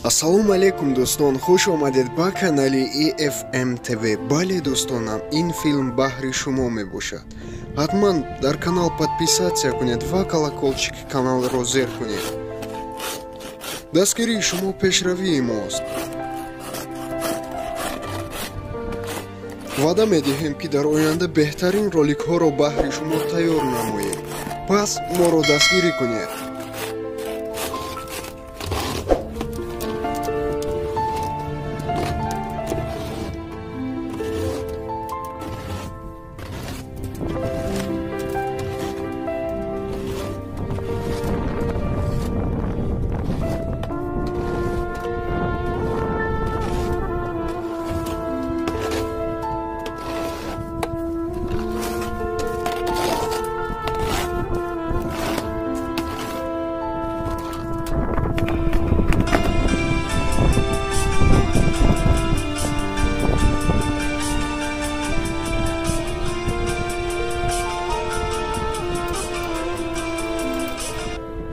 Ассалому алейкум, дӯстон, хуш омадед ба канали EFM TV. Бале, дӯстонам, ин филм баҳри шумо мебошад. Ҳатман дар канал подписаться кунед ва колокольчики каналро зер кунед. Дастгирии шумо пешравии мост. Ваъда медиҳем, ки дар оянда беҳтарин роликҳоро баҳри шумо тайёр намоем. Пас моро дастгирӣ кунед.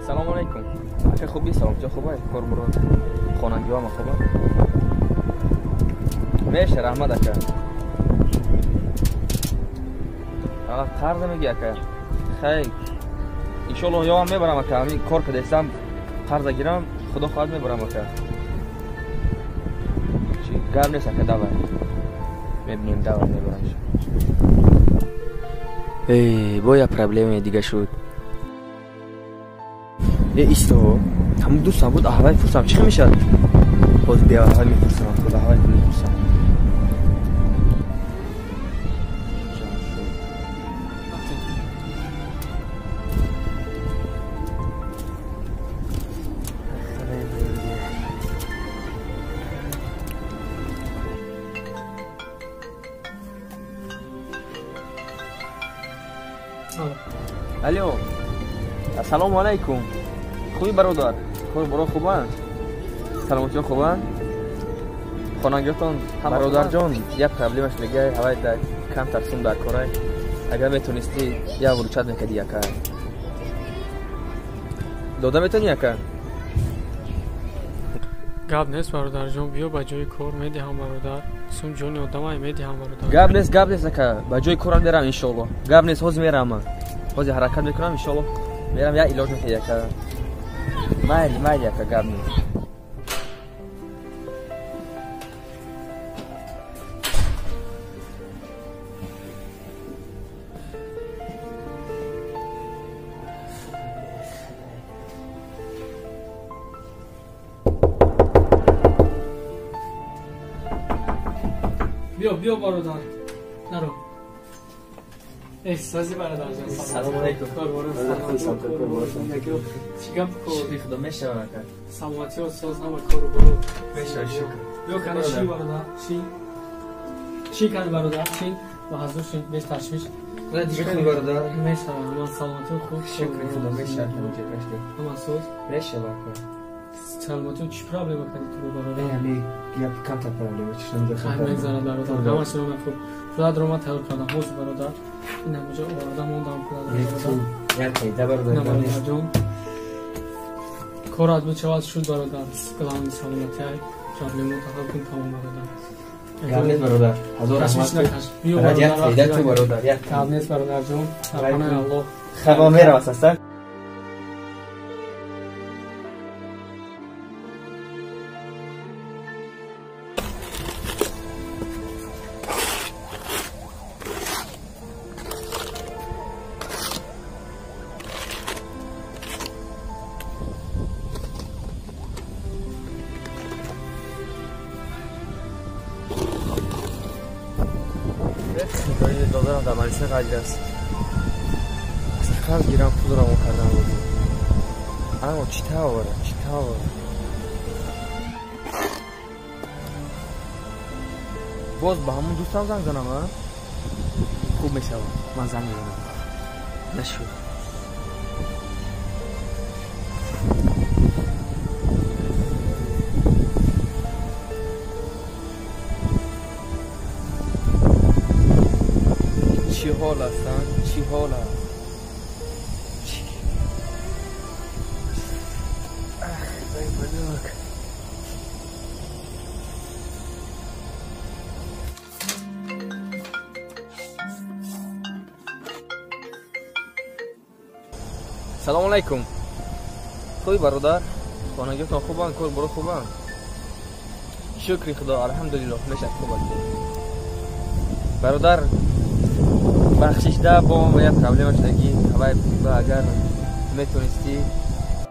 Салом алейкум. Ака, хубӣ? Саломатиё хубай? Кор бурод? Хонагиҳоама хуба? Меша, раҳмат, ака. Қарз мегӣ, ака? Хай, иншоллоҳ ёам мебарам, ака. Ҳамин кор кардастам, қарза гирам, худо хоҳад мебарам, ака. Чи гап нест, ака, давай. Мебинем, давай мебарам. Эй, бо як проблемаи дига шуд. Е, исто, ҳамун дӯстам буд, аҳвай пурсам, чӣ мешавад? Боз биё, аҳвай мепурсам, худ аҳвай мепурсам. Алло, ассалому алайкум. Хуби, бародар? Кор боро хубанд? Саломатиё хубанд? Хонагиётон? Бародарҷон, як проблемаш мегай, ҳавай да камтар сум дар корай. Агар метонистӣ, як выручать мекардӣ, ака. Дода метонӣ, ака? Гап нест, бародарҷон, биё ба ҷои кор, медиҳам, бародар. Сум ҷони одамай, медиҳам, бародар. Гап нест, гап нест, ака. Ба ҷои корам мерам, иншоалло. Гап нест, ҳозир мерам ман. Ҳозир ҳаракат мекунам, иншоалло. Мерам, як илоҷ мекардӣ, ака. Майли, майли, ака, гап нест. Биё, биё, бародар. Наро. Эй, сози, бародарҷон. Салому алейкум. Чӣ гап кор? Шукри худо, мешавад, ака. Саломатиё соз, ҳама кору боро. Мешавад, шукр. Биё, кани ши, бародар, ши. Ши кани, бародар, ши. Ба ҳазур ши, беш ташвиш. Шукри, бародар. Мешавад, ҳама саломатиё хуб. Шукри худо, мешавад, ҳама ҳама соз. Мешавад, ака. Саломатиё чӣ проблема кардӣ ту, бародар? Ами як камтар проблема чишам. Хай, мегзарад, бародар. Ҳамааш ҳама хуб. Пулатро ман тайёр кардам. Ҳозир, бародар. Ин ҳамаҷо оварда мондам пулатро. Як қайда, бародар. Бародарҷон. Корат мешавад, шуд, бародар. Главный саломатиай. Проблемота ҳал кун, тамом, бародар. Гап нест, бародар. Ҳазор раҳмат. Як қайда ту, бародар. Як гап нест, бародарҷон. Панои Аллоҳ. Хай, ман меравам, аста. Додарам дар маҷлиса қадир аст. Аз қарз гирам, пул равон кардан лозим. Аммо чӣ тавр, чӣ тавр? Боз ба ҳамон дӯстам занг занам, а? Хуб мешавад, ман занг мезанам. Нашуд. Чӣ ҳол ҳастанд? Чӣ ҳол аст? Ах, дай, балок. Салому алайкум. Хуби бародар? Хонагиётон хубанд, кор боро хубанд? Шукри Худо, алҳамдулиллоҳ, мешад хуб аст. Бародар, бахшишда бо ман як проблема шудагӣ, ҳавай агар метонистӣ.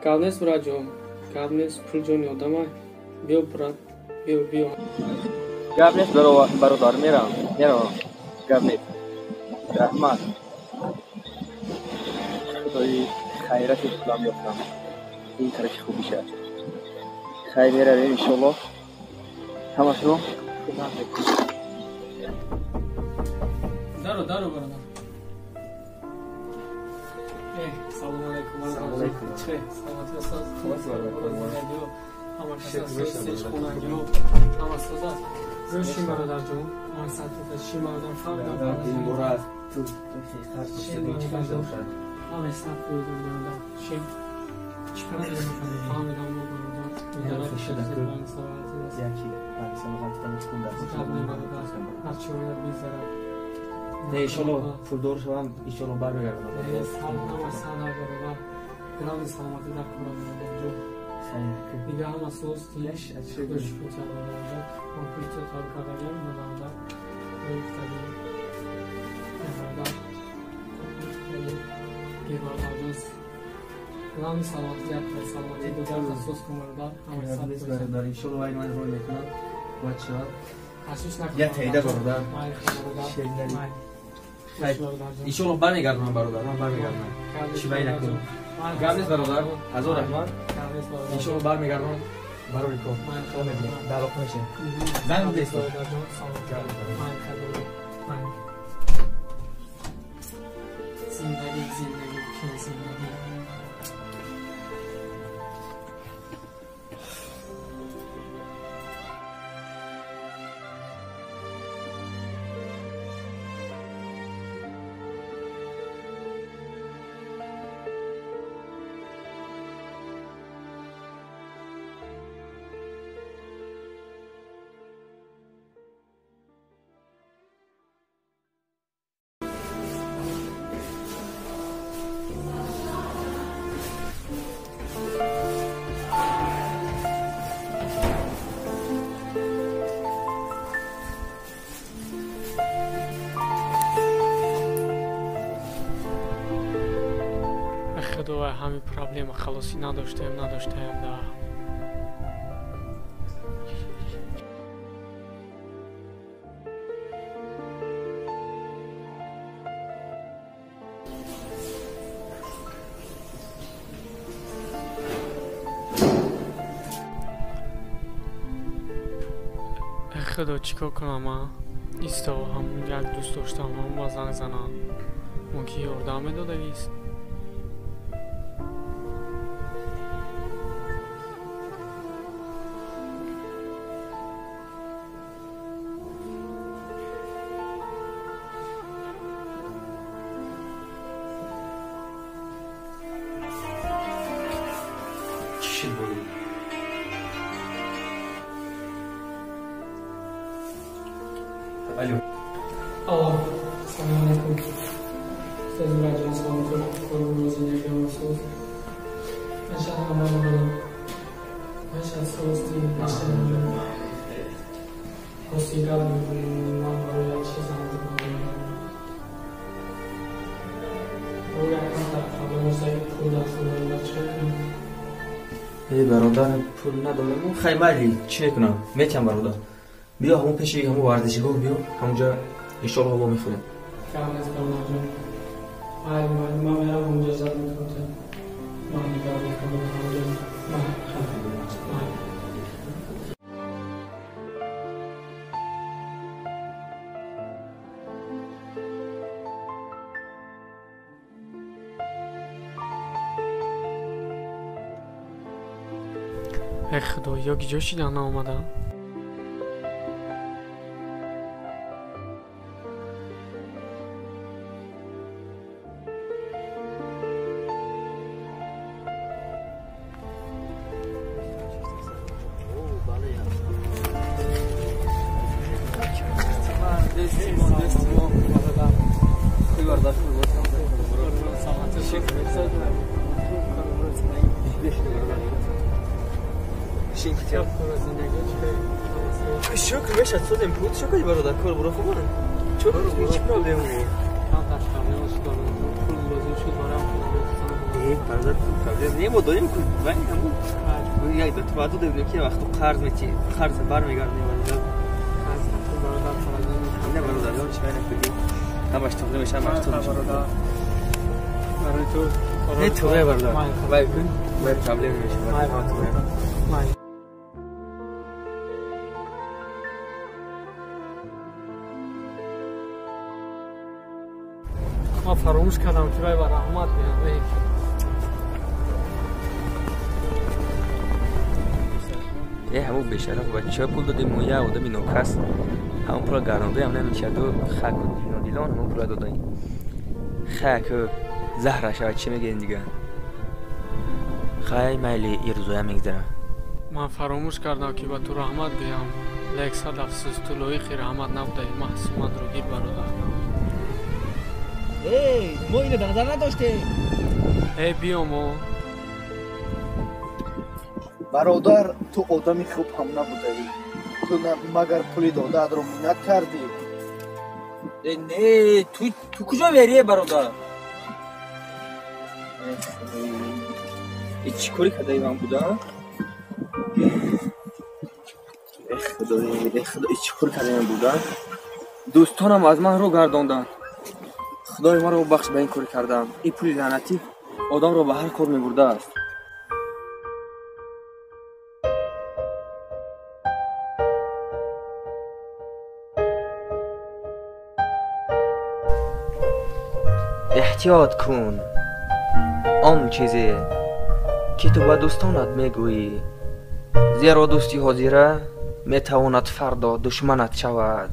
Гап нест, братҷон, гап нест, пул ҷони одамай. Биё, брат, биё, биё. Гап нест, бародар, меравам, меравам. Гап нест. Раҳмат. Худои хайрати пулам ёфтам. Ин тарафи хубиша. Хайр, меравем, иншоллоҳ. Ҳамашро худам мекунам. Даро, даро, бародар. Салому алайкум. Салому алайкум. Чӣ? Саломатӣ устод? Хуб аст, бародар. Ҳама кас аст, хонагиҳо ҳама соз аст. Биё шин, бародарҷон. Ман сатта шин, бародар, фаҳмидам. Дилбора аст. Ту шин, бародарҷон. Ҳама сат фоидам, бародар. Шин. Чӣ кор мекунӣ? Фаҳмидам, бародар. Яки ҳарчи ояд бизарад. Не, иншоллоҳ пулдор шавам, иншоллоҳ бармегардам. Ҳама сада, бародар. Грами саломатӣ дар кора, бародарҷон. Дига ҳама соз, шукр, шукр, бародарҷон. Ман пули ту тайёр кардагиам, бародар. Бародар. Бародарҷон. Главни саломатӣ дар кора, саломатӣ дудар соз кун, бародар. Ҳама сад. Бародар, иншоллоҳ вай ман рой мекунам. Бояд шавад. Ташвиш накун. Я таида, бародар. Иншоллоҳ бармегардонам, бародар, ман бармегардонам. Чӣ вай накун. Гап нест, бародар. Ҳазор раҳмат. Иншоллоҳ бармегардонам барои кор. Худо мебинем. Дар алоқа мешавем. Занг бидест. Зиндагӣ, зиндагӣ, зиндагӣ. Худо, ҳамин проблема халосӣ надоштаем, надоштаем да. Худо, чӣ кор кунам, а? Исто, ҳамун як дӯст доштам, ҳамун ба занг занам. Мумкин ёрдам медодагист. Чӣ шуд, бои? Алло. Алло, салому алайкум. Устоз Муратҷон, саломатӣ, кору зиндагӣ ҳама соз. Машаалло, бародарам. Машаалло, созти, машаалло. Рости гап, ман барои як чиз занг задам. Барои якам дар проблема шуда, пул дар шуда, чӣ кунем? Эй бародар, пул надорам. Хай, майли, чӣ мекунам? Метиҳам, бародар. Биё ҳамон пеши ҳамон варзишгоҳ биё, ҳамонҷа иншоллоҳ во мехӯрем. Гап нест, бародарҷон. Майли, майли, ман меравам онҷа, зад мекунам. Майли, гап нест, бародарҷон. Майли, майли. Э Худо, ё гиҷо шидан наомадам? чин ки шукр мешад созем пул чӣ кардӣ бародар кор буро хуб чӣ чӣ проблем буд камтар проблема шуд пул лозим шуд бароям бародар пул проблем не мо дорем ку вай ҳамун як ту ваъда додем ки вақту қарз мети қарз бармегардем бародар не бародар ё чӣ накунӣ ҳамаш туғри мешавад ҳамаш туғри бародар барои ту не туғри бародар вай кун вай проблем мешавад май ман фаромӯш кардам ки вай ба раҳмат гӯям. Э ҳамун бешараф ба чӣ пул додем мо як одами нокас ҳамун пула гардондаям намешаду хак дилон ҳамун пула додаем хак заҳра шавад чӣ мегӯем дига хай майли ирзоя мегзарам. Ман фаромӯш кардам ки ба ту раҳмат гӯям лек сад афсӯс ту лоиқи раҳмат набудаӣ маҳсуматро гир бародар. Эй, мо ино дар назар надоштем. Эй биё мо. Бародар, ту одами хуб ҳам набудаӣ. Ту магар пули додаатро миннат кардӣ? Не, ту куҷо мерӣ, бародар? Чӣ корӣ кардаи ман буда? Э худои, э худо, чӣ кор кардаи ман буда? Дӯстонам аз ман рӯ гардонданд. Худои маро бахш ба ин кор кардам. Ин пули лаънатӣ одамро ба ҳар кор мебурдааст. Эҳтиёт кун. Он чизе ки ту ба дӯстонат мегӯӣ, зеро дӯсти ҳозира метавонад фардо душманат шавад.